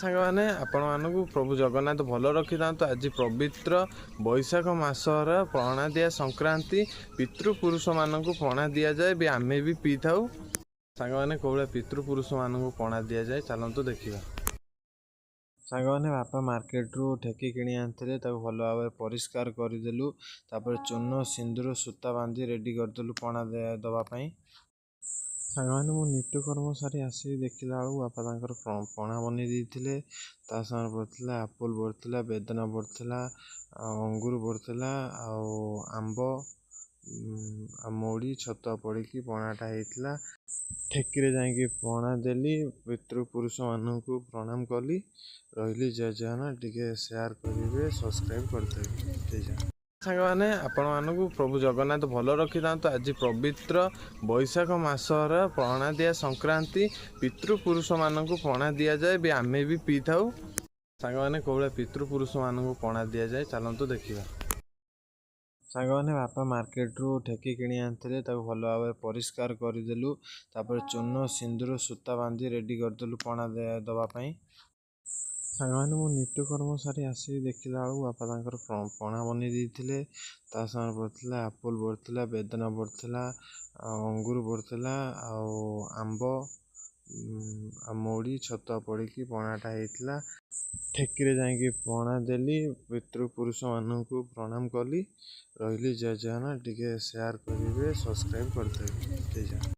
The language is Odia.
ସାଙ୍ଗମାନେ, ଆପଣମାନଙ୍କୁ ପ୍ରଭୁ ଜଗନ୍ନାଥ ଭଲ ରଖିଥାନ୍ତୁ। ଆଜି ପବିତ୍ର ବୈଶାଖ ମାସର ପଣା ଦିଆ ସଂକ୍ରାନ୍ତି। ପିତୃପୁରୁଷମାନଙ୍କୁ ପଣା ଦିଆଯାଏ ବି, ଆମେ ବି ପିଇଥାଉ। ସାଙ୍ଗମାନେ, କେଉଁଭଳିଆ ପିତୃପୁରୁଷମାନଙ୍କୁ ପଣା ଦିଆଯାଏ, ଚାଲନ୍ତୁ ଦେଖିବା। ସାଙ୍ଗମାନେ, ବାପା ମାର୍କେଟରୁ ଠେକି କିଣି ଆଣିଥିଲେ। ତାକୁ ଭଲ ଭାବରେ ପରିଷ୍କାର କରିଦେଲୁ। ତାପରେ ଚୂନ, ସିନ୍ଦୁର, ସୂତା ବାନ୍ଧି ରେଡ଼ି କରିଦେଲୁ ପଣା ଦେବା ପାଇଁ। ସାଙ୍ଗମାନେ, ମୁଁ ନିତ୍ୟକର୍ମ ସାରି ଆସିକି ଦେଖିଲା ବେଳକୁ ବାପା ତାଙ୍କର ପଣା ବନେଇ ଦେଇଥିଲେ। ତା ସାଙ୍ଗରେ ପଡ଼ିଥିଲା ଆପଲ୍, ପଡ଼ିଥିଲା ବେଦନା, ପଡ଼ିଥିଲା ଆଉ ଅଙ୍ଗୁର ପଡ଼ିଥିଲା, ଆଉ ଆମ୍ବ ଆଉ ମୁଢ଼ି ଛତୁଆ ପଡ଼ିକି ପଣାଟା ହେଇଥିଲା। ଠେକିରେ ଯାଇକି ପଣା ଦେଲି, ପିତୃପୁରୁଷମାନଙ୍କୁ ପ୍ରଣାମ କଲି। ରହିଲି, ଜୟ ଜଗନ୍ନାଥ। ଟିକେ ସେୟାର କରିବେ, ସବସ୍କ୍ରାଇବ୍ କରିଦେବେ। ଜୟ ଜଗନ୍ନାଥ। ସାଙ୍ଗମାନେ, ଆପଣମାନଙ୍କୁ ପ୍ରଭୁ ଜଗନ୍ନାଥ ଭଲ ରଖିଥାନ୍ତୁ। ଆଜି ପବିତ୍ର ବୈଶାଖ ମାସର ପଣା ଦିଆ ସଂକ୍ରାନ୍ତି। ପିତୃପୁରୁଷମାନଙ୍କୁ ପଣା ଦିଆଯାଏ ବି, ଆମେ ବି ପିଇଥାଉ। ସାଙ୍ଗମାନେ, କେଉଁଭଳିଆ ପିତୃପୁରୁଷମାନଙ୍କୁ ପଣା ଦିଆଯାଏ, ଚାଲନ୍ତୁ ଦେଖିବା। ସାଙ୍ଗମାନେ, ବାପା ମାର୍କେଟରୁ ଠେକି କିଣି ଆଣିଥିଲେ। ତାକୁ ଭଲ ଭାବରେ ପରିଷ୍କାର କରିଦେଲୁ। ତାପରେ ଚୂନ, ସିନ୍ଦୁର, ସୂତା ବାନ୍ଧି ରେଡ଼ି କରିଦେଲୁ ପଣା ଦେବା ପାଇଁ। ସାଙ୍ଗମାନେ, ମୁଁ ନିତ୍ୟକର୍ମ ସାରି ଆସିକି ଦେଖିଲା ବେଳକୁ ବାପା ତାଙ୍କର ପଣା ବନେଇ ଦେଇଥିଲେ। ତା ସାଙ୍ଗରେ ପଡ଼ିଥିଲା ଆପଲ୍, ପଡ଼ିଥିଲା ବେଦନା, ପଡ଼ିଥିଲା ଆଉ ଅଙ୍ଗୁର ପଡ଼ିଥିଲା, ଆଉ ଆମ୍ବ ଆଉ ମୁଢ଼ି ଛତୁଆ ପଡ଼ିକି ପଣାଟା ହେଇଥିଲା। ଠେକିରେ ଯାଇକି ପଣା ଦେଲି, ପିତୃପୁରୁଷମାନଙ୍କୁ ପ୍ରଣାମ କଲି। ରହିଲି, ଜୟ ଜଗନ୍ନାଥ। ଟିକେ ସେୟାର କରିବେ, ସବସ୍କ୍ରାଇବ୍ କରିଦେବେ। ଜୟ ଜଗନ୍ନାଥ।